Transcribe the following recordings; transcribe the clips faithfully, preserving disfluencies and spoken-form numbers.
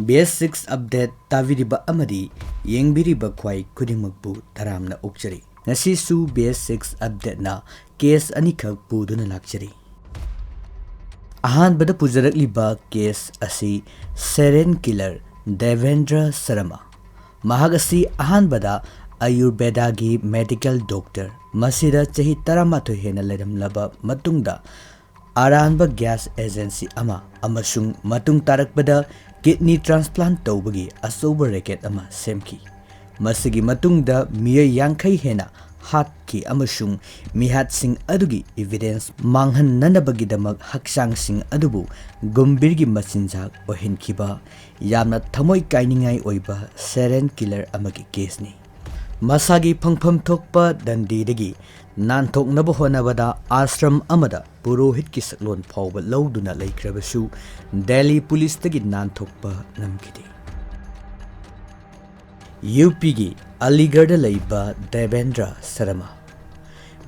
B S six update ꯇꯥꯕꯤꯔꯤꯕ ꯑꯃꯗꯤ ꯌꯦꯡꯕꯤꯔꯤꯕ ꯈ꯭ꯋꯥꯏ ꯈꯨꯗꯤꯡꯃꯛꯄꯨ ꯇꯔꯥꯝꯅ ꯑꯣꯛꯆꯔꯤ꯫ ꯉꯁꯤꯁꯨ B S six updateꯅ case ꯑꯅꯤꯈꯛ ꯄꯨꯗꯨꯅ ꯂꯥꯛꯆꯔꯤ꯫ ꯑꯍꯥꯟꯕꯗ ꯄꯨꯖꯔꯛꯂꯤꯕ case ꯑꯁꯤ serial killer ꯗꯦꯕꯦꯟꯗ꯭ꯔ ꯁꯔꯃ꯫ ꯃꯍꯥꯛ ꯑꯁꯤ ꯑꯍꯥꯟꯕꯗ ꯑꯌꯨꯔꯕꯦꯗꯥꯒꯤ medical doctor, ꯃꯁꯤꯗ ꯆꯍꯤ ꯇꯔꯥꯃꯥꯊꯣꯏ ꯍꯦꯟꯅ ꯂꯩꯔꯝꯂꯕ ꯃꯇꯨꯡꯗ ꯑꯔꯥꯟꯕ gas agency ꯑꯃ ꯑꯃꯁꯨꯡ ꯃꯇꯨꯡ ꯇꯥꯔꯛꯄꯗ kidney transplant ꯇꯧꯕꯒꯤ ꯑꯆꯧꯕ racket ꯑꯃ ꯁꯦꯝꯈꯤ꯫ ꯃꯁꯤꯒꯤ ꯃꯇꯨꯡꯗ ꯃꯤꯑꯣꯏ ꯌꯥꯡꯈꯩ ꯍꯦꯟꯅ ꯍꯥꯠꯈꯤ ꯑꯃꯁꯨꯡ ꯃꯤꯍꯥꯠꯁꯤꯡ ꯑꯗꯨꯒꯤ evidence ꯃꯥꯡꯍꯟꯅꯅꯕꯒꯤꯗꯃꯛ ꯍꯛꯆꯥꯡꯁꯤꯡ ꯑꯗꯨꯕꯨ ꯒꯨꯝꯚꯤꯔꯒꯤ ꯃꯆꯤꯟꯖꯥꯛ ꯑꯣꯏꯍꯟꯈꯤꯕ ꯌꯥꯝꯅ ꯊꯃꯣꯏ ꯀꯥꯏꯅꯤꯡꯉꯥꯏ ꯑꯣꯏꯕ serial killer ꯑꯃꯒꯤ caseꯅꯤ꯫ ꯃꯁꯥꯒꯤ ꯐꯪꯐꯝ ꯊꯣꯛꯄ ꯗꯟꯗꯤꯗꯒꯤ ꯅꯥꯟꯊꯣꯛꯅꯕ ꯍꯣꯠꯅꯕꯗ ꯑꯥꯁ꯭ꯔꯝ ꯑꯃꯗ ꯄꯨꯔꯣꯍꯤꯠꯀꯤ ꯁꯛꯂꯣꯟ ꯐꯥꯎꯕ ꯂꯧꯗꯨꯅ ꯂꯩꯈ꯭ꯔꯕꯁꯨ ꯗꯦꯜꯂꯤ ꯄꯨꯂꯤꯁꯇꯒꯤ ꯅꯥꯟꯊꯣꯛꯄ ꯉꯝꯈꯤꯗꯦ꯫ UPꯒꯤ ꯑꯂꯤꯒꯔꯗ ꯂꯩꯕ ꯗꯦꯕꯦꯟꯗ꯭ꯔ ꯁꯔꯃ꯫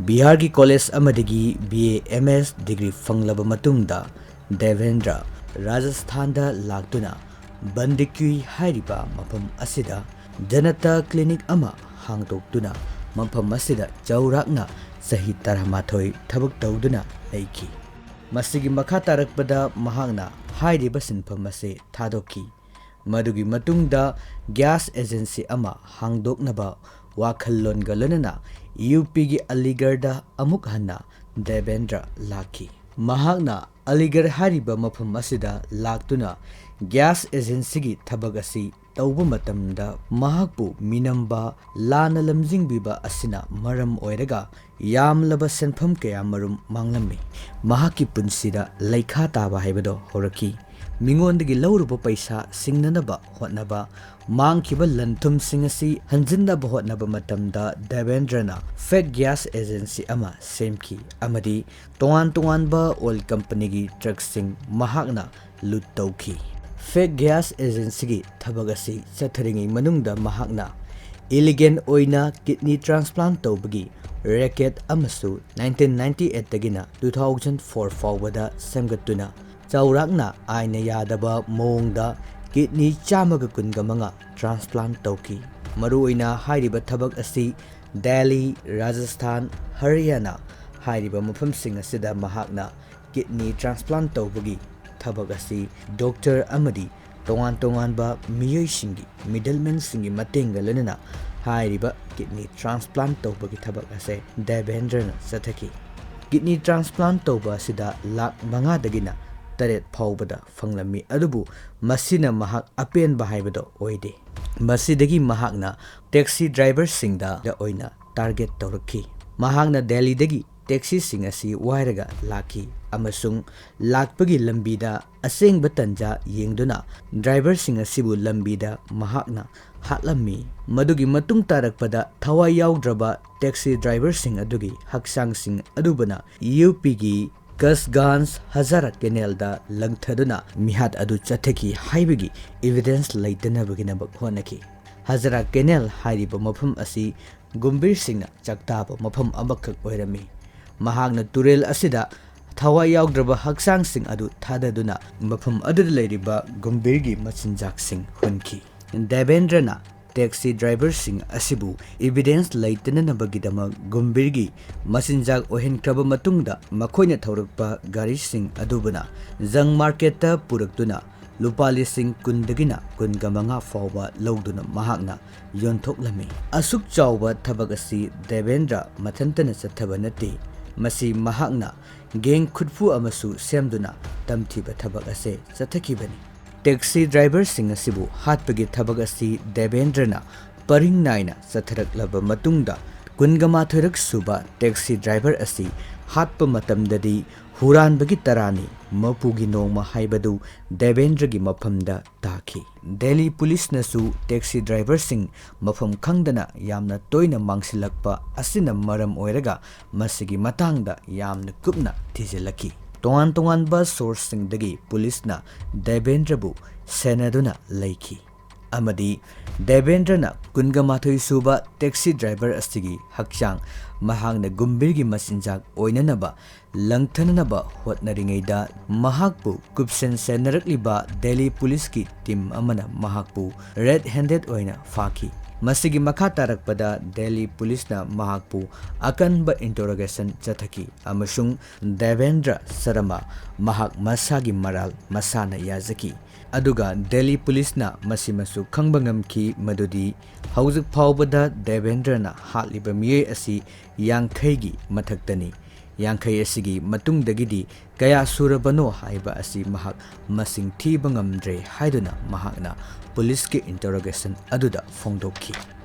ꯕꯤꯍꯥꯔꯒꯤ college ꯑꯃꯗꯒꯤ B A M S degree ꯐꯪꯂꯕ ꯃꯇꯨꯡꯗ ꯗꯦꯕꯦꯟꯗ꯭ꯔ ꯔꯥꯖꯁꯊꯥꯟꯗ ꯂꯥꯛꯇꯨꯅ ꯕꯟꯗꯤꯀ꯭ꯌꯨꯏ ꯍꯥꯏꯔꯤꯕ ꯃꯐꯝ ꯑꯁꯤꯗ ꯖꯅꯇꯥ clinic ꯑꯃ ꯍꯥꯡꯗꯣꯛꯇꯨꯅ ꯃꯐꯝ ꯑꯁꯤꯗ ꯆꯥꯎꯔꯥꯛꯅ ꯆꯍꯤ ꯇꯔꯥꯃꯥꯊꯣꯏ ꯊꯕꯛ ꯇꯧꯗꯨꯅ ꯂꯩꯈꯤ꯫ ꯃꯁꯤꯒꯤ ꯃꯈꯥ ꯇꯥꯔꯛꯄꯗ ꯃꯍꯥꯛꯅ ꯍꯥꯏꯔꯤꯕ ꯁꯤꯟꯐꯝ ꯑꯁꯤ ꯊꯥꯗꯣꯛꯈꯤ꯫ ꯃꯗꯨꯒꯤ ꯃꯇꯨꯡꯗ gas agency ꯑꯃ ꯍꯥꯡꯗꯣꯛꯅꯕ ꯋꯥꯈꯜꯂꯣꯟꯒ ꯂꯣꯏꯅꯅ UPꯒꯤ ꯑꯂꯤꯒꯔꯗ ꯑꯃꯨꯛ ꯍꯟꯅ ꯗꯦꯕꯦꯟꯗ꯭ꯔ ꯂꯥꯛꯈꯤ꯫ ꯃꯍꯥꯛꯅ ꯑꯂꯤꯒꯔ ꯍꯥꯏꯔꯤꯕ ꯃꯐꯝ ꯑꯁꯤꯗ ꯂꯥꯛꯇꯨꯅ gas agencyꯒꯤ ꯊꯕꯛ ꯑꯁꯤ ꯇꯧꯕ ꯃꯇꯝꯗ ꯃꯍꯥꯛꯄꯨ ꯃꯤꯅꯝꯕ, ꯂꯥꯟꯅ ꯂꯝꯖꯤꯡꯕꯤꯕ ꯑꯁꯤꯅ ꯃꯔꯝ ꯑꯣꯏꯔꯒ ꯌꯥꯝꯂꯕ ꯁꯦꯟꯐꯝ ꯀꯌꯥꯃꯔꯨꯝ ꯃꯥꯡꯂꯝꯃꯤ꯫ ꯃꯍꯥꯛꯀꯤ ꯄꯨꯟꯁꯤꯗ ꯂꯩꯈꯥ ꯇꯥꯕ ꯍꯥꯏꯕꯗꯣ ꯍꯧꯔꯛꯈꯤ꯫ ꯃꯤꯉꯣꯟꯗꯒꯤ ꯂꯧꯔꯨꯕ ꯄꯩꯁꯥ ꯁꯤꯡꯅꯅꯕ ꯍꯣꯠꯅꯕ, ꯃꯥꯡꯈꯤꯕ ꯂꯟ-ꯊꯨꯝꯁꯤꯡ ꯑꯁꯤ ꯍꯟꯖꯤꯟꯅꯕ ꯍꯣꯠꯅꯕ ꯃꯇꯝꯗ ꯗꯦꯕꯦꯟꯗ꯭ꯔꯅ fake gas agency ꯑꯃ ꯁꯦꯝꯈꯤ ꯑꯃꯗꯤ ꯇꯣꯉꯥꯟ ꯇꯣꯉꯥꯟꯕ oil companyꯒꯤ truckꯁꯤꯡ ꯃꯍꯥꯛꯅ loot ꯇꯧꯈꯤ꯫ Fake gas agencyꯒꯤ ꯊꯕꯛ ꯑꯁꯤ ꯆꯠꯊꯔꯤꯉꯩ ꯃꯅꯨꯡꯗ ꯃꯍꯥꯛꯅ illegal ꯑꯣꯏꯅ kidney transplant ꯇꯧꯕꯒꯤ racket ꯑꯃꯁꯨ nineteen ninety eightꯇꯒꯤꯅ two thousand four ꯐꯥꯎꯕꯗ ꯁꯦꯝꯒꯠꯇꯨꯅ ꯆꯥꯎꯔꯥꯛꯅ ꯑꯥꯏꯟꯅ ꯌꯥꯗꯕ ꯃꯑꯣꯡꯗ ꯀꯤꯗꯅꯤ ꯆꯥꯝꯃꯒ ꯀꯨꯟꯒ ꯃꯉꯥ ꯇ꯭ꯔꯥꯟꯁꯄ꯭ꯂꯥꯟꯠ ꯇꯧꯈꯤ꯫ ꯃꯔꯨꯑꯣꯏꯅ ꯍꯥꯏꯔꯤꯕ ꯊꯕꯛ ꯑꯁꯤ ꯗꯦꯜꯂꯤ, ꯔꯥꯖꯁꯊꯥꯟ, ꯍꯔꯤꯌꯥꯅꯥ ꯍꯥꯏꯔꯤꯕ ꯃꯐꯝꯁꯤꯡ ꯑꯁꯤꯗ ꯃꯍꯥꯛꯅ ꯀꯤꯗꯅꯤ ꯇ꯭ꯔꯥꯟꯁꯄ꯭ꯂꯥꯟꯠ ꯇꯧꯕꯒꯤ ꯊꯕꯛ ꯑꯁꯤ ꯗꯣꯛꯇꯔ ꯑꯃꯗꯤ ꯇꯣꯉꯥꯟ ꯇꯣꯉꯥꯟꯕ ꯃꯤꯑꯣꯏꯁꯤꯡꯒꯤ, ꯃꯤꯗꯜꯃꯦꯟꯁꯤꯡꯒꯤ ꯃꯇꯦꯡꯒ ꯂꯣꯏꯅꯅ ꯍꯥꯏꯔꯤꯕ ꯀꯤꯗꯅꯤ ꯇ꯭ꯔꯥꯟꯁꯄ꯭ꯂꯥꯟꯠ ꯇꯧꯕꯒꯤ ꯊꯕꯛ ꯑꯁꯦ ꯗꯦꯕꯦꯟꯗ꯭ꯔꯅ ꯆꯠꯊꯈꯤ꯫ ꯀꯤꯗꯅꯤ ꯇ꯭ꯔꯥꯟꯁꯄ꯭ꯂꯥꯟꯠ ꯇꯧꯕ ꯑꯁꯤꯗ ꯂꯥꯈ ꯃꯉꯥꯗꯒꯤꯅ ꯇꯔꯦꯠ ꯐꯥꯎꯕꯗ ꯐꯪꯂꯝꯃꯤ, ꯑꯗꯨꯕꯨ ꯃꯁꯤꯅ ꯃꯍꯥꯛ ꯑꯄꯦꯟꯕ ꯍꯥꯏꯕꯗꯣ ꯑꯣꯏꯗꯦ꯫ ꯃꯁꯤꯗꯒꯤ ꯃꯍꯥꯛꯅ ꯇꯦꯛꯁꯤ ꯗ꯭ꯔꯥꯏꯚꯔꯁꯤꯡꯗ ꯑꯣꯏꯅ ꯇꯥꯔꯒꯦꯠ ꯇꯧꯔꯛꯈꯤ꯫ ꯃꯍꯥꯛꯅ ꯗꯦꯜꯂꯤꯗꯒꯤ ꯇꯦꯛꯁꯤꯁꯤꯡ ꯑꯁꯤ ꯋꯥꯏꯔꯒ ꯂꯥꯛꯈꯤ ꯑꯃꯁꯨꯡ ꯂꯥꯛꯄꯒꯤ ꯂꯝꯕꯤꯗ ꯑꯁꯦꯡꯕ ꯇꯟꯖꯥ ꯌꯦꯡꯗꯨꯅ ꯗ꯭ꯔꯥꯏꯚꯔꯁꯤꯡ ꯑꯁꯤꯕꯨ ꯂꯝꯕꯤꯗ ꯃꯍꯥꯛꯅ ꯍꯥꯠꯂꯝꯃꯤ꯫ ꯃꯗꯨꯒꯤ ꯃꯇꯨꯡ ꯇꯥꯔꯛꯄꯗ ꯊꯋꯥꯏ ꯌꯥꯎꯗ꯭ꯔꯕ ꯇꯦꯛꯁꯤ ꯗ꯭ꯔꯥꯏꯚꯔꯁꯤꯡ ꯑꯗꯨꯒꯤ ꯍꯛꯆꯥꯡꯁꯤꯡ ꯑꯗꯨꯕꯨꯅ ꯌꯨ ꯄꯤꯒꯤ ꯀꯁꯒꯥꯟꯖ ꯍꯖꯥꯔꯥ ꯀꯦꯅꯦꯜꯗ ꯂꯪꯊꯗꯨꯅ ꯃꯤꯍꯥꯠ ꯑꯗꯨ ꯆꯠꯊꯈꯤ ꯍꯥꯏꯕꯒꯤ ꯏꯚꯤꯗꯦꯟꯁ ꯂꯩꯇꯅꯕꯒꯤꯗꯃꯛ ꯍꯣꯠꯅꯈꯤ꯫ ꯍꯖꯥꯔꯥ ꯀꯦꯅꯦꯜ ꯍꯥꯏꯔꯤꯕ ꯃꯐꯝ ꯑꯁꯤ ꯒꯨꯝꯚꯤꯔꯁꯤꯡꯅ ꯆꯥꯛꯇꯥꯕ ꯃꯐꯝ ꯑꯃꯈꯛ ꯑꯣꯏꯔꯝꯃꯤ꯫ ꯃꯍꯥꯛꯅ ꯇꯨꯔꯦꯜ ꯑꯁꯤꯗ ꯊꯋꯥꯏ ꯌꯥꯎꯗ꯭ꯔꯕ ꯍꯛꯆꯥꯡꯁꯤꯡ ꯑꯗꯨ ꯊꯥꯗꯗꯨꯅ ꯃꯐꯝ ꯑꯗꯨꯗ ꯂꯩꯔꯤꯕ ꯒꯨꯝꯚꯤꯔꯒꯤ ꯃꯆꯤꯟꯖꯥꯛꯁꯤꯡ ꯍꯨꯟꯈꯤ꯫ ꯗꯦꯕꯦꯟꯗ꯭ꯔꯅ ꯇꯦꯛꯁꯤ ꯗ꯭ꯔꯥꯏꯚꯔꯁꯤꯡ ꯑꯁꯤꯕꯨ ꯏꯚꯤꯗꯦꯟꯁ ꯂꯩꯇꯅꯅꯕꯒꯤꯗꯃꯛ ꯒꯨꯝꯚꯤꯔꯒꯤ ꯃꯆꯤꯟꯖꯥꯛ ꯑꯣꯏꯍꯟꯈ꯭ꯔꯕ ꯃꯇꯨꯡꯗ, ꯃꯈꯣꯏꯅ ꯊꯧꯔꯛꯄ ꯒꯥꯔꯤꯁꯤꯡ ꯑꯗꯨꯕꯨꯅ ꯖꯪ ꯃꯥꯔꯀꯦꯠꯇ ꯄꯨꯔꯛꯇꯨꯅ ꯂꯨꯄꯥ ꯂꯤꯁꯤꯡ ꯀꯨꯟꯗꯒꯤꯅ ꯀꯨꯟꯒ ꯃꯉꯥ ꯐꯥꯎꯕ ꯂꯧꯗꯨꯅ ꯃꯍꯥꯛꯅ ꯌꯣꯟꯊꯣꯛꯂꯝꯃꯤ꯫ ꯑꯁꯨꯛ ꯆꯥꯎꯕ ꯊꯕꯛ ꯑꯁꯤ ꯗꯦꯕꯦꯟꯗ꯭ꯔ ꯃꯊꯟꯇꯅ ꯆꯠꯊꯕ ꯅꯠꯇꯦ, ꯃꯁꯤ ꯃꯍꯥꯛꯅ ꯒꯦꯡ ꯈꯨꯠꯐꯨ ꯑꯃꯁꯨ ꯁꯦꯝꯗꯨꯅ ꯇꯝꯊꯤꯕ ꯊꯕꯛ ꯑꯁꯦ ꯆꯠꯊꯈꯤꯕꯅꯤ꯫ ꯇꯦꯛꯁꯤ ꯗ꯭ꯔꯥꯏꯚꯔꯁꯤꯡ ꯑꯁꯤꯕꯨ ꯍꯥꯠꯄꯒꯤ ꯊꯕꯛ ꯑꯁꯤ ꯗꯦꯕꯦꯟꯗ꯭ꯔꯅ ꯄꯔꯤꯡ ꯅꯥꯏꯅ ꯆꯠꯊꯔꯛꯂꯕ ꯃꯇꯨꯡꯗ, ꯀꯨꯟꯒ ꯃꯥꯊꯣꯏꯔꯛ ꯁꯨꯕ ꯇꯦꯛꯁꯤ ꯗ꯭ꯔꯥꯏꯚꯔ ꯑꯁꯤ ꯍꯥꯠꯄ ꯃꯇꯝꯗꯗꯤ ꯍꯨꯔꯥꯟꯕꯒꯤ ꯇꯔꯥꯅꯤ, ꯃꯄꯨꯒꯤ ꯅꯣꯡꯃ ꯍꯥꯏꯕꯗꯨ ꯗꯦꯕꯦꯟꯗ꯭ꯔꯒꯤ ꯃꯐꯝꯗ ꯇꯥꯈꯤ꯫ ꯗꯦꯜꯂꯤ ꯄꯨꯂꯤꯁꯅꯁꯨ ꯇꯦꯛꯁꯤ ꯗ꯭ꯔꯥꯏꯚꯔꯁꯤꯡ ꯃꯐꯝ ꯈꯪꯗꯅ ꯌꯥꯝꯅ ꯇꯣꯏꯅ ꯃꯥꯡꯁꯤꯜꯂꯛꯄ ꯑꯁꯤꯅ ꯃꯔꯝ ꯑꯣꯏꯔꯒ ꯃꯁꯤꯒꯤ ꯃꯇꯥꯡꯗ ꯌꯥꯝꯅ ꯀꯨꯞꯅ ꯊꯤꯖꯤꯜꯂꯛꯈꯤ꯫ ꯇꯣꯉꯥꯟ ꯇꯣꯉꯥꯟꯕ ꯁꯣꯔꯁꯁꯤꯡꯗꯒꯤ ꯄꯨꯂꯤꯁꯅ ꯗꯦꯕꯦꯟꯗ꯭ꯔꯕꯨ ꯁꯦꯟꯅꯗꯨꯅ ꯂꯩꯈꯤ꯫ ꯑꯃꯗꯤ ꯗꯦꯕꯦꯟꯗ꯭ꯔꯅ ꯀꯨꯟꯒ ꯃꯥꯊꯣꯏ ꯁꯨꯕ taxi driver ꯑꯁꯤꯒꯤ ꯍꯛꯆꯥꯡ ꯃꯍꯥꯛꯅ ꯒꯨꯝꯚꯤꯔꯒꯤ ꯃꯆꯤꯟꯖꯥꯛ ꯑꯣꯏꯅꯅꯕ ꯂꯪꯊꯅꯅꯕ ꯍꯣꯠꯅꯔꯤꯉꯩꯗ ꯃꯍꯥꯛꯄꯨ ꯀꯨꯞꯁꯦꯟ ꯁꯦꯟꯅꯔꯛꯂꯤꯕ ꯗꯦꯜꯂꯤ ꯄꯨꯂꯤꯁꯀꯤ team ꯑꯃꯅ ꯃꯍꯥꯛꯄꯨ red handed ꯑꯣꯏꯅ ꯐꯥꯈꯤ꯫ ꯃꯁꯤꯒꯤ ꯃꯈꯥ ꯇꯥꯔꯛꯄꯗ ꯗꯦꯜꯂꯤ ꯄꯨꯂꯤꯁꯅ ꯃꯍꯥꯛꯄꯨ ꯑꯀꯟꯕ interrogation ꯆꯠꯊꯈꯤ ꯑꯃꯁꯨꯡ ꯗꯦꯕꯦꯟꯗ꯭ꯔ ꯁꯔꯃ ꯃꯍꯥꯛ ꯃꯁꯥꯒꯤ ꯃꯔꯥꯜ ꯃꯁꯥꯅ ꯌꯥꯖꯈꯤ꯫ ꯑꯗꯨꯒ ꯗꯦꯜꯂꯤ ꯄꯨꯂꯤꯁꯅ ꯃꯁꯤꯃꯁꯨ ꯈꯪꯕ ꯉꯝꯈꯤ ꯃꯗꯨꯗꯤ ꯍꯧꯖꯤꯛ ꯐꯥꯎꯕꯗ ꯗꯦꯕꯦꯟꯗ꯭ꯔꯅ ꯍꯥꯠꯂꯤꯕ ꯃꯤꯑꯣꯏ ꯑꯁꯤ ꯌꯥꯡꯈꯩꯒꯤ ꯃꯊꯛꯇꯅꯤ꯫ ꯌꯥꯡꯈꯩ ꯑꯁꯤꯒꯤ ꯃꯇꯨꯡꯗꯒꯤꯗꯤ ꯀꯌꯥ ꯁꯨꯔꯕꯅꯣ ꯍꯥꯏꯕ ꯑꯁꯤ ꯃꯍꯥꯛ ꯃꯁꯤꯡ ꯊꯤꯕ ꯉꯝꯗ꯭ꯔꯦ ꯍꯥꯏꯗꯨꯅ ꯃꯍꯥꯛꯅ ꯄꯨꯂꯤꯁꯀꯤ interrogation ꯑꯗꯨꯗ ꯐꯣꯡꯗꯣꯛꯈꯤ꯫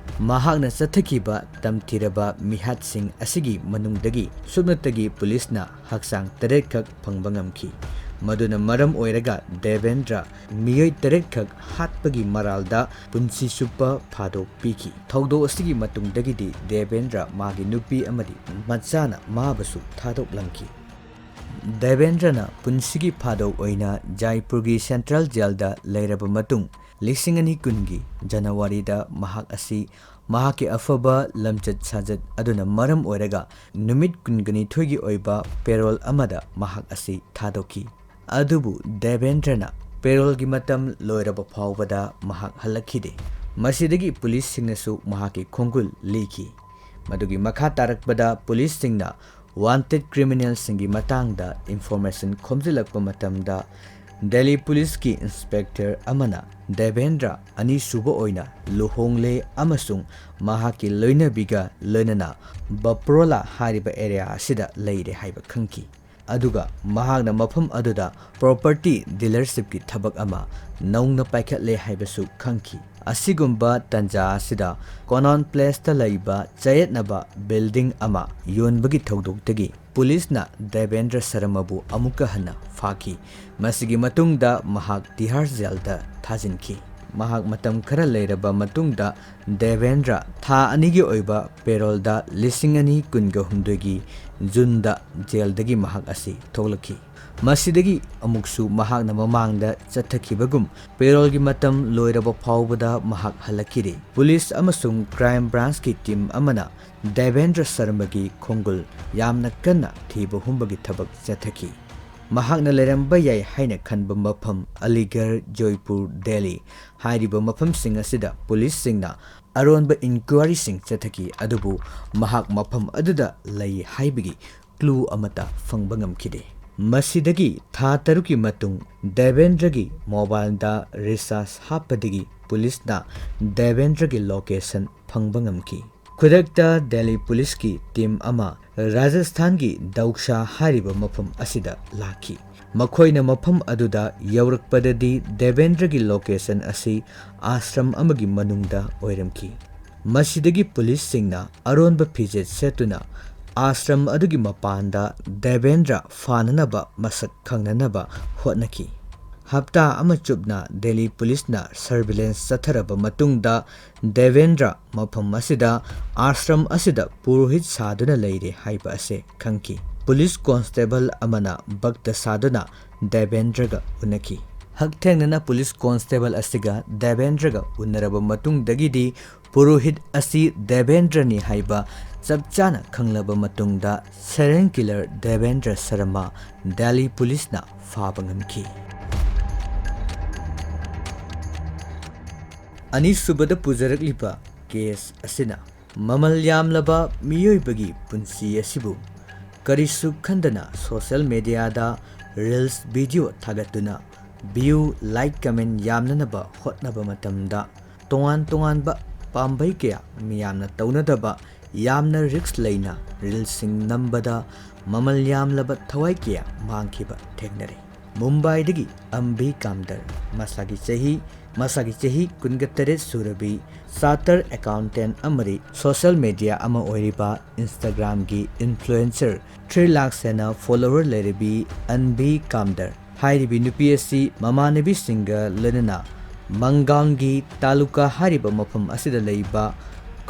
ꯃꯍꯥꯛꯅ ꯆꯠꯊꯈꯤꯕ ꯇꯝꯊꯤꯔꯕ ꯃꯤꯍꯥꯠꯁꯤꯡ ꯑꯁꯤꯒꯤ ꯃꯅꯨꯡꯗꯒꯤ ꯁꯨꯞꯅꯇꯒꯤ ꯄꯨꯂꯤꯁꯅ ꯍꯛꯆꯥꯡ ꯇꯔꯦꯠꯈꯛ ꯐꯪꯕ ꯉꯝꯈꯤ꯫ ꯃꯗꯨꯅ ꯃꯔꯝ ꯑꯣꯏꯔꯒ ꯗꯦꯕꯦꯟꯗ꯭ꯔ ꯃꯤꯑꯣꯏ ꯇꯔꯦꯠꯈꯛ ꯍꯥꯠꯄꯒꯤ ꯃꯔꯥꯜꯗ ꯄꯨꯟꯁꯤ ꯆꯨꯞꯄ ꯐꯥꯗꯣꯛ ꯄꯤꯈꯤ꯫ ꯊꯧꯗꯣꯛ ꯑꯁꯤꯒꯤ ꯃꯇꯨꯡꯗꯒꯤꯗꯤ ꯗꯦꯕꯦꯟꯗ꯭ꯔ ꯃꯥꯒꯤ ꯅꯨꯄꯤ ꯑꯃꯗꯤ ꯃꯆꯥꯅ ꯃꯥꯕꯨꯁꯨ ꯊꯥꯗꯣꯛꯂꯝꯈꯤ꯫ ꯗꯦꯕꯦꯟꯗ꯭ꯔꯅ ꯄꯨꯟꯁꯤꯒꯤ ꯐꯥꯗꯣꯛ ꯑꯣꯏꯅ ꯖꯥꯏꯄꯨꯔꯒꯤ central jailꯗ ꯂꯩꯔꯕ ꯃꯇꯨꯡ, ꯂꯤꯁꯤꯡ ꯑꯅꯤ ꯀꯨꯟꯒꯤ ꯖꯅꯋꯥꯔꯤꯗ ꯃꯍꯥꯛ ꯑꯁꯤ ꯃꯍꯥꯛꯀꯤ ꯑꯐꯕ ꯂꯝꯆꯠ ꯁꯥꯖꯠ ꯑꯗꯨꯅ ꯃꯔꯝ ꯑꯣꯏꯔꯒ ꯅꯨꯃꯤꯠ ꯀꯨꯟꯒꯅꯤꯊꯣꯏꯒꯤ ꯑꯣꯏꯕ parole ꯑꯃꯗ ꯃꯍꯥꯛ ꯑꯁꯤ ꯊꯥꯗꯣꯛꯈꯤ꯫ ꯑꯗꯨꯕꯨ ꯗꯦꯕꯦꯟꯗ꯭ꯔꯅ paroleꯒꯤ ꯃꯇꯝ ꯂꯣꯏꯔꯕ ꯐꯥꯎꯕꯗ ꯃꯍꯥꯛ ꯍꯜꯂꯛꯈꯤꯗꯦ꯫ ꯃꯁꯤꯗꯒꯤ ꯄꯨꯂꯤꯁꯁꯤꯡꯅꯁꯨ ꯃꯍꯥꯛꯀꯤ ꯈꯣꯡꯒꯨꯜ ꯂꯤꯈꯤ꯫ ꯃꯗꯨꯒꯤ ꯃꯈꯥ ꯇꯥꯔꯛꯄꯗ ꯄꯨꯂꯤꯁꯁꯤꯡꯅ wanted criminalꯁꯤꯡꯒꯤ ꯃꯇꯥꯡꯗ information ꯈꯣꯝꯖꯤꯜꯂꯛꯄ ꯃꯇꯝꯗ, ꯗꯦꯜꯂꯤ ꯄꯨꯂꯤꯁꯀꯤ inspector ꯑꯃꯅ ꯗꯦꯕꯦꯟꯗ꯭ꯔ ꯑꯅꯤꯁꯨꯕ ꯑꯣꯏꯅ ꯂꯨꯍꯣꯡꯂꯦ ꯑꯃꯁꯨꯡ ꯃꯍꯥꯛꯀꯤ ꯂꯣꯏꯅꯕꯤꯒ ꯂꯣꯏꯅꯅ ꯕꯄ꯭ꯔꯣꯂꯥ ꯍꯥꯏꯔꯤꯕ area ꯑꯁꯤꯗ ꯂꯩꯔꯦ ꯍꯥꯏꯕ ꯈꯪꯈꯤ꯫ ꯑꯗꯨꯒ ꯃꯍꯥꯛꯅ ꯃꯐꯝ ꯑꯗꯨꯗ property dealershipꯀꯤ ꯊꯕꯛ ꯑꯃ ꯅꯧꯅ ꯄꯥꯏꯈꯠꯂꯦ ꯍꯥꯏꯕꯁꯨ ꯈꯪꯈꯤ꯫ ꯑꯁꯤꯒꯨꯝꯕ ꯇꯟꯖꯥ ꯑꯁꯤꯗ Connaught Placeꯇ ꯂꯩꯕ ꯆꯌꯦꯠꯅꯕ building ꯑꯃ ꯌꯣꯟꯕꯒꯤ ꯊꯧꯗꯣꯛꯇꯒꯤ ꯄꯨꯂꯤꯁꯅ ꯗꯦꯕꯦꯟꯗ꯭ꯔ ꯁꯔꯃꯕꯨ ꯑꯃꯨꯛꯀ ꯍꯟꯅ ꯐꯥꯈꯤ꯫ ꯃꯁꯤꯒꯤ ꯃꯇꯨꯡꯗ ꯃꯍꯥꯛ ꯇꯤꯍꯥꯔ jailꯗ ꯊꯥꯖꯤꯟꯈꯤ꯫ ꯃꯍꯥꯛ ꯃꯇꯝ ꯈꯔ ꯂꯩꯔꯕ ꯃꯇꯨꯡꯗ ꯗꯦꯕꯦꯟꯗ꯭ꯔ ꯊꯥ ꯑꯅꯤꯒꯤ ꯑꯣꯏꯕ ꯄꯦꯔꯣꯜꯗ ꯂꯤꯁꯤꯡ ꯑꯅꯤ ꯀꯨꯟꯒ ꯍꯨꯝꯗꯣꯏꯒꯤ ꯖꯨꯟꯗ ꯖꯦꯜꯗꯒꯤ ꯃꯍꯥꯛ ꯑꯁꯤ ꯊꯣꯛꯂꯛꯈꯤ꯫ ꯃꯁꯤꯗꯒꯤ ꯑꯃꯨꯛꯁꯨ ꯃꯍꯥꯛꯅ ꯃꯃꯥꯡꯗ ꯆꯠꯊꯈꯤꯕꯒꯨꯝ ꯄꯦꯔꯣꯜꯒꯤ ꯃꯇꯝ ꯂꯣꯏꯔꯕ ꯐꯥꯎꯕꯗ ꯃꯍꯥꯛ ꯍꯜꯂꯛꯈꯤꯗꯦ꯫ ꯄꯨꯂꯤꯁ ꯑꯃꯁꯨꯡ ꯀ꯭ꯔꯥꯏꯝ ꯕ꯭ꯔꯥꯟꯁꯀꯤ ꯇꯤꯝ ꯑꯃꯅ ꯗꯦꯕꯦꯟꯗ꯭ꯔ ꯁꯔꯃꯒꯤ ꯈꯣꯡꯒꯨꯜ ꯌꯥꯝꯅ ꯀꯟꯅ ꯊꯤꯕ ꯍꯨꯝꯕꯒꯤ ꯊꯕꯛ ꯆꯠꯊꯈꯤ꯫ ꯃꯍꯥꯛꯅ ꯂꯩꯔꯝꯕ ꯌꯥꯏ ꯍꯥꯏꯅ ꯈꯟꯕ ꯃꯐꯝ ꯑꯂꯤꯒꯔ, ꯖꯣꯏꯄꯨꯔ, ꯗꯦꯜꯂꯤ ꯍꯥꯏꯔꯤꯕ ꯃꯐꯝꯁꯤꯡ ꯑꯁꯤꯗ ꯄꯨꯂꯤꯁꯁꯤꯡꯅ ꯑꯔꯣꯟꯕ ꯏꯟꯀ꯭ꯋꯥꯔꯤꯁꯤꯡ ꯆꯠꯊꯈꯤ, ꯑꯗꯨꯕꯨ ꯃꯍꯥꯛ ꯃꯐꯝ ꯑꯗꯨꯗ ꯂꯩ ꯍꯥꯏꯕꯒꯤ ꯀ꯭ꯂꯨ ꯑꯃꯠꯇ ꯐꯪꯕ ꯉꯝꯈꯤꯗꯦ꯫ ꯃꯁꯤꯗꯒꯤ ꯊꯥ ꯇꯔꯨꯛꯀꯤ ꯃꯇꯨꯡ ꯗꯦꯕꯦꯟꯗ꯭ꯔꯒꯤ ꯃꯣꯕꯥꯏꯜꯗ ꯔꯤꯆꯥꯔꯖ ꯍꯥꯞꯄꯗꯒꯤ ꯄꯨꯂꯤꯁꯅ ꯗꯦꯕꯦꯟꯗ꯭ꯔꯒꯤ ꯂꯣꯀꯦꯁꯟ ꯐꯪꯕ ꯉꯝꯈꯤ꯫ ꯈꯨꯗꯛꯇ ꯗꯦꯜꯂꯤ ꯄꯨꯂꯤꯁꯀꯤ ꯇꯤꯝ ꯑꯃ ꯔꯥꯖꯁꯊꯥꯟꯒꯤ ꯗꯧꯁꯥ ꯍꯥꯏꯔꯤꯕ ꯃꯐꯝ ꯑꯁꯤꯗ ꯂꯥꯛꯈꯤ꯫ ꯃꯈꯣꯏꯅ ꯃꯐꯝ ꯑꯗꯨꯗ ꯌꯧꯔꯛꯄꯗꯗꯤ ꯗꯦꯕꯦꯟꯗ꯭ꯔꯒꯤ ꯂꯣꯀꯦꯁꯟ ꯑꯁꯤ ꯑꯥꯁ꯭ꯔꯝ ꯑꯃꯒꯤ ꯃꯅꯨꯡꯗ ꯑꯣꯏꯔꯝꯈꯤ꯫ ꯃꯁꯤꯗꯒꯤ ꯄꯨꯂꯤꯁꯁꯤꯡꯅ ꯑꯔꯣꯟꯕ ꯐꯤꯖꯦꯠ ꯁꯦꯠꯇꯨꯅ ꯑꯥꯁ꯭ꯔꯝ ꯑꯗꯨꯒꯤ ꯃꯄꯥꯟꯗ ꯗꯦꯕꯦꯟꯗ꯭ꯔ ꯐꯥꯅꯅꯕ ꯃꯁꯛ ꯈꯪꯅꯅꯕ ꯍꯣꯠꯅꯈꯤ꯫ ꯍꯞꯇꯥ ꯑꯃ ꯆꯨꯞꯅ ꯗꯦꯜꯂꯤ ꯄꯨꯂꯤꯁꯅ ꯁꯔꯚꯤꯂꯦꯟꯁ ꯆꯠꯊꯔꯕ ꯃꯇꯨꯡꯗ ꯗꯦꯕꯦꯟꯗ꯭ꯔ ꯃꯐꯝ ꯑꯁꯤꯗ, ꯑꯥꯁ꯭ꯔꯝ ꯑꯁꯤꯗ ꯄꯨꯔꯣꯍꯤꯠ ꯁꯥꯗꯨꯅ ꯂꯩꯔꯦ ꯍꯥꯏꯕ ꯑꯁꯤ ꯈꯪꯈꯤ꯫ ꯄꯨꯂꯤꯁ ꯀꯣꯟꯁꯇꯦꯕꯜ ꯑꯃꯅ ꯚꯛꯇ ꯁꯥꯗꯨꯅ ꯗꯦꯕꯦꯟꯗ꯭ꯔꯒ ꯎꯅꯈꯤ꯫ ꯍꯛꯊꯦꯡꯅꯅ ꯄꯨꯂꯤꯁ ꯀꯣꯟꯁꯇꯦꯕꯜ ꯑꯁꯤꯒ ꯗꯦꯕꯦꯟꯗ꯭ꯔꯒ ꯎꯅꯔꯕ ꯃꯇꯨꯡꯗꯒꯤꯗꯤ ꯄꯨꯔꯣꯍꯤꯠ ꯑꯁꯤ ꯗꯦꯕꯦꯟꯗ꯭ꯔꯅꯤ ꯍꯥꯏꯕ ꯆꯞ ꯆꯥꯅ ꯈꯪꯂꯕ ꯃꯇꯨꯡꯗ ꯁꯦꯔꯦꯟ ꯀꯤꯂꯔ ꯗꯦꯕꯦꯟꯗ꯭ꯔ ꯁꯔꯃ ꯗꯦꯜꯂꯤ ꯄꯨꯂꯤꯁꯅ ꯐꯥꯕ ꯉꯝꯈꯤ꯫ ꯑꯅꯤꯁꯨꯕꯗ ꯄꯨꯖꯔꯛꯂꯤꯕ ꯀꯦꯁ ꯑꯁꯤꯅ ꯃꯃꯜ ꯌꯥꯝꯂꯕ ꯃꯤꯑꯣꯏꯕꯒꯤ ꯄꯨꯟꯁꯤ ꯑꯁꯤꯕꯨ ꯀꯔꯤꯁꯨ ꯈꯟꯗꯅ ꯁꯣꯁꯤꯌꯦꯜ ꯃꯦꯗꯤꯌꯥꯗ ꯔꯤꯜꯁ ꯚꯤꯗꯤꯑꯣ ꯊꯥꯒꯠꯇꯨꯅ ꯚ꯭ꯌꯨ, ꯂꯥꯏꯛ, ꯀꯃꯦꯟ ꯌꯥꯝꯅꯅꯕ ꯍꯣꯠꯅꯕ ꯃꯇꯝꯗ ꯇꯣꯉꯥꯟ ꯇꯣꯉꯥꯟꯕ ꯄꯥꯝꯕꯩ ꯀꯌꯥ ꯃꯤꯌꯥꯝꯅ ꯇꯧꯅꯗꯕ ꯌꯥꯝꯅ ꯔꯤꯁꯛ ꯂꯩꯅ ꯔꯤꯜꯁꯁꯤꯡ ꯅꯝꯕꯗ ꯃꯃꯜ ꯌꯥꯝꯂꯕ ꯊꯋꯥꯏ ꯀꯌꯥ ꯃꯥꯡꯈꯤꯕ ꯊꯦꯡꯅꯔꯦ꯫ ꯃꯨꯝꯕꯥꯏꯗꯒꯤ ꯑꯝꯕꯤ ꯀꯥꯝꯗꯔ, ꯃꯁꯥꯒꯤ ꯆꯍꯤ, ꯃꯁꯥꯒꯤ ꯆꯍꯤ ꯀꯨꯟꯒ ꯇꯔꯦꯠ ꯁꯨꯔꯕꯤ, ꯆꯥꯔꯇꯔ ꯑꯦꯀꯥꯎꯟꯇꯦꯟ ꯑꯃꯗꯤ ꯁꯣꯁꯤꯌꯦꯜ ꯃꯦꯗꯤꯌꯥ ꯑꯃ ꯑꯣꯏꯔꯤꯕ ꯏꯟꯁꯇꯥꯒ꯭ꯔꯥꯝꯒꯤ ꯏꯟꯐ꯭ꯂꯨꯑꯦꯟꯁꯔ, ꯊ꯭ꯔꯤ ꯂꯥꯈ ꯍꯦꯟꯅ ꯐꯣꯂꯣꯋꯔ ꯂꯩꯔꯕꯤ ꯑꯟꯕꯤ ꯀꯥꯝꯗꯔ ꯍꯥꯏꯔꯤꯕꯤ ꯅꯨꯄꯤ ꯑꯁꯤ ꯃꯃꯥꯟꯅꯕꯤꯁꯤꯡꯒ ꯂꯣꯏꯅꯅ ꯃꯪꯒꯥꯡꯒꯤ ꯇꯥꯂꯨꯀꯥ ꯍꯥꯏꯔꯤꯕ ꯃꯐꯝ ꯑꯁꯤꯗ ꯂꯩꯕ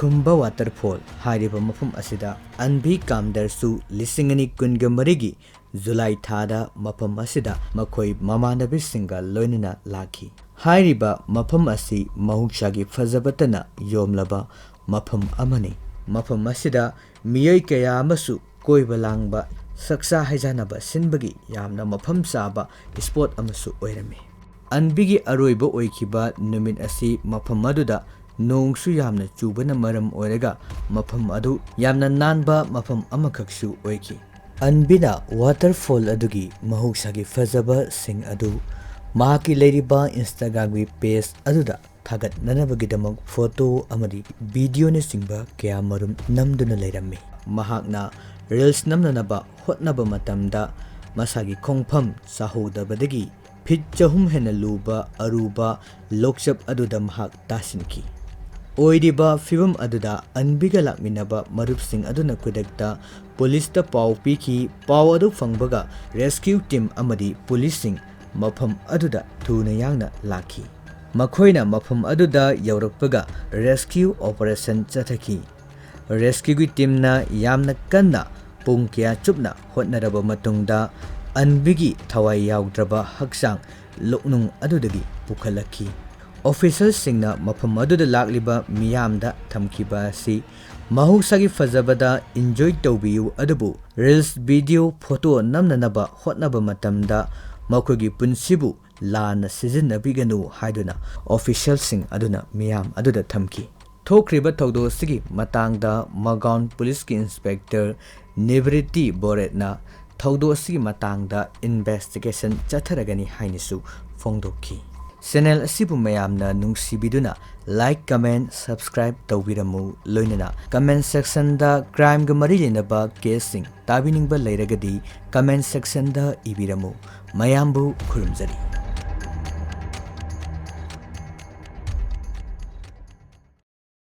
ꯈꯨꯝꯕ ꯋꯥꯇꯔꯐꯣꯜ ꯍꯥꯏꯔꯤꯕ ꯃꯐꯝ ꯑꯁꯤꯗ ꯑꯟꯕꯤ ꯀꯥꯝꯗꯔꯁꯨ ꯂꯤꯁꯤꯡ ꯑꯅꯤ ꯀꯨꯟꯒ ꯃꯔꯤꯒꯤ ꯖꯨꯂꯥꯏ ꯊꯥꯗ ꯃꯐꯝ ꯑꯁꯤꯗ ꯃꯈꯣꯏ ꯃꯃꯥꯟꯅꯕꯤꯁꯤꯡꯒ ꯂꯣꯏꯅꯅ ꯂꯥꯛꯈꯤ꯫ ꯍꯥꯏꯔꯤꯕ ꯃꯐꯝ ꯑꯁꯤ ꯃꯍꯧꯁꯥꯒꯤ ꯐꯖꯕꯇꯅ ꯌꯣꯝꯂꯕ ꯃꯐꯝ ꯑꯃꯅꯤ꯫ ꯃꯐꯝ ꯑꯁꯤꯗ ꯃꯤꯑꯣꯏ ꯀꯌꯥ ꯑꯃꯁꯨ ꯀꯣꯏꯕ ꯂꯥꯡꯕ, ꯆꯥꯛꯆꯥ ꯍꯩꯖꯥꯟꯅꯕ ꯁꯤꯟꯕꯒꯤ ꯌꯥꯝꯅ ꯃꯐꯝ ꯆꯥꯕ ꯏꯁꯄꯣꯠ ꯑꯃꯁꯨ ꯑꯣꯏꯔꯝꯃꯤ꯫ ꯑꯟꯕꯤꯒꯤ ꯑꯔꯣꯏꯕ ꯑꯣꯏꯈꯤꯕ ꯅꯨꯃꯤꯠ ꯑꯁꯤ ꯃꯐꯝ ꯑꯗꯨꯗ ꯅꯣꯡꯁꯨ ꯌꯥꯝꯅ ꯆꯨꯕꯅ ꯃꯔꯝ ꯑꯣꯏꯔꯒ ꯃꯐꯝ ꯑꯗꯨ ꯌꯥꯝꯅ ꯅꯥꯟꯕ ꯃꯐꯝ ꯑꯃꯈꯛꯁꯨ ꯑꯣꯏꯈꯤ꯫ ꯑꯟꯕꯤꯅ ꯋꯥꯇꯔꯐꯣꯜ ꯑꯗꯨꯒꯤ ꯃꯍꯧꯁꯥꯒꯤ ꯐꯖꯕꯁꯤꯡ ꯑꯗꯨ ꯃꯍꯥꯛꯀꯤ ꯂꯩꯔꯤꯕ Instagram-ꯒꯤ ꯄꯦꯖ ꯑꯗꯨꯗ ꯊꯥꯒꯠꯅꯅꯕꯒꯤꯗꯃꯛ ꯐꯣꯇꯣ ꯑꯃꯗꯤ ꯚꯤꯗꯤꯑꯣꯅꯆꯤꯡꯕ ꯀꯌꯥ ꯃꯔꯨꯝ ꯅꯝꯗꯨꯅ ꯂꯩꯔꯝꯃꯤ꯫ ꯃꯍꯥꯛꯅ ꯔꯤꯜꯁ ꯅꯝꯅꯅꯕ ꯍꯣꯠꯅꯕ ꯃꯇꯝꯗ ꯃꯁꯥꯒꯤ ꯈꯣꯡꯐꯝ ꯆꯥꯍꯧꯗꯕꯗꯒꯤ ꯐꯤꯠ ꯆꯍꯨꯝ ꯍꯦꯟꯅ ꯂꯨꯕ ꯑꯔꯨꯕ ꯂꯣꯛꯆꯞ ꯑꯗꯨꯗ ꯃꯍꯥꯛ ꯇꯥꯁꯤꯟꯈꯤ꯫ ꯑꯣꯏꯔꯤꯕ ꯐꯤꯚꯝ ꯑꯗꯨꯗ ꯑꯟꯕꯤꯒ ꯂꯥꯛꯃꯤꯟꯅꯕ ꯃꯔꯨꯞꯁꯤꯡ ꯑꯗꯨꯅ ꯈꯨꯗꯛꯇ ꯄꯨꯂꯤꯁꯇ ꯄꯥꯎ ꯄꯤꯈꯤ꯫ ꯄꯥꯎ ꯑꯗꯨ ꯐꯪꯕꯒ ꯔꯦꯁꯀ꯭ꯌꯨ ꯇꯤꯝ ꯑꯃꯗꯤ ꯄꯨꯂꯤꯁꯁꯤꯡ ꯃꯐꯝ ꯑꯗꯨꯗ ꯊꯨꯅ ꯌꯥꯡꯅ ꯂꯥꯛꯈꯤ꯫ ꯃꯈꯣꯏꯅ ꯃꯐꯝ ꯑꯗꯨꯗ ꯌꯧꯔꯛꯄꯒ ꯔꯦꯁꯀ꯭ꯌꯨ ꯑꯣꯄꯔꯦꯁꯟ ꯆꯠꯊꯈꯤ꯫ ꯔꯦꯁꯀ꯭ꯌꯨꯒꯤ ꯇꯤꯝꯅ ꯌꯥꯝꯅ ꯀꯟꯅ ꯄꯨꯡ ꯀꯌꯥ ꯆꯨꯞꯅ ꯍꯣꯠꯅꯔꯕ ꯃꯇꯨꯡꯗ ꯑꯟꯕꯤꯒꯤ ꯊꯋꯥꯏ ꯌꯥꯎꯗ꯭ꯔꯕ ꯍꯛꯆꯥꯡ ꯂꯣꯛꯅꯨꯡ ꯑꯗꯨꯗꯒꯤ ꯄꯨꯈꯠꯂꯛꯈꯤ꯫ ꯑꯣꯐꯤꯁꯔꯁꯤꯡꯅ ꯃꯐꯝ ꯑꯗꯨꯗ ꯂꯥꯛꯂꯤꯕ ꯃꯤꯌꯥꯝꯗ ꯊꯝꯈꯤꯕ ꯑꯁꯤ ꯃꯍꯧꯁꯥꯒꯤ ꯐꯖꯕꯗ ꯏꯟꯖꯣꯏ ꯇꯧꯕꯤꯌꯨ, ꯑꯗꯨꯕꯨ ꯔꯤꯜꯁ, ꯚꯤꯗꯤꯑꯣ, ꯐꯣꯇꯣ ꯅꯝꯅꯅꯕ ꯍꯣꯠꯅꯕ ꯃꯇꯝꯗ ꯃꯈꯣꯏꯒꯤ ꯄꯨꯟꯁꯤꯕꯨ ꯂꯥꯟꯅ ꯁꯤꯖꯤꯟꯅꯕꯤꯒꯅꯨ ꯍꯥꯏꯗꯨꯅ ꯑꯣꯐꯤꯁꯤꯌꯦꯜꯁꯤꯡ ꯑꯗꯨꯅ ꯃꯤꯌꯥꯝ ꯑꯗꯨꯗ ꯊꯝꯈꯤ꯫ ꯊꯣꯛꯈ꯭ꯔꯤꯕ ꯊꯧꯗꯣꯛ ꯑꯁꯤꯒꯤ ꯃꯇꯥꯡꯗ ꯃꯒꯥꯎꯟ ꯄꯨꯂꯤꯁꯀꯤ ꯏꯟꯁꯄꯦꯛꯇꯔ ꯅꯤꯕ꯭ꯔꯤꯇꯤ ꯕꯣꯔꯦꯠꯅ ꯊꯧꯗꯣꯛ ꯑꯁꯤꯒꯤ ꯃꯇꯥꯡꯗ ꯏꯟꯚꯦꯁꯇꯤꯒꯦꯁꯟ ꯆꯠꯊꯔꯒꯅꯤ ꯍꯥꯏꯅꯁꯨ ꯐꯣꯡꯗꯣꯛꯈꯤ꯫ ꯆꯦꯅꯦꯜ ꯑꯁꯤꯕꯨ ꯃꯌꯥꯝꯅ ꯅꯨꯡꯁꯤꯕꯤꯗꯨꯅ ꯂꯥꯏꯛ, ꯀꯃꯦꯟ, ꯁꯕꯁꯀ꯭ꯔꯥꯏꯕ ꯇꯧꯕꯤꯔꯝꯃꯨ꯫ ꯂꯣꯏꯅꯅ ꯀꯃꯦꯟ ꯁꯦꯛꯁꯟꯗ ꯀ꯭ꯔꯥꯏꯝꯒ ꯃꯔꯤ ꯂꯩꯅꯕ ꯀꯦꯁꯁꯤꯡ ꯇꯥꯕꯤꯅꯤꯡꯕ ꯂꯩꯔꯒꯗꯤ ꯀꯃꯦꯟ ꯁꯦꯛꯁꯟꯗ ꯏꯕꯤꯔꯝꯃꯨ꯫ ꯃꯌꯥꯝꯕꯨ ꯈꯨꯔꯨꯝꯖꯔꯤ꯫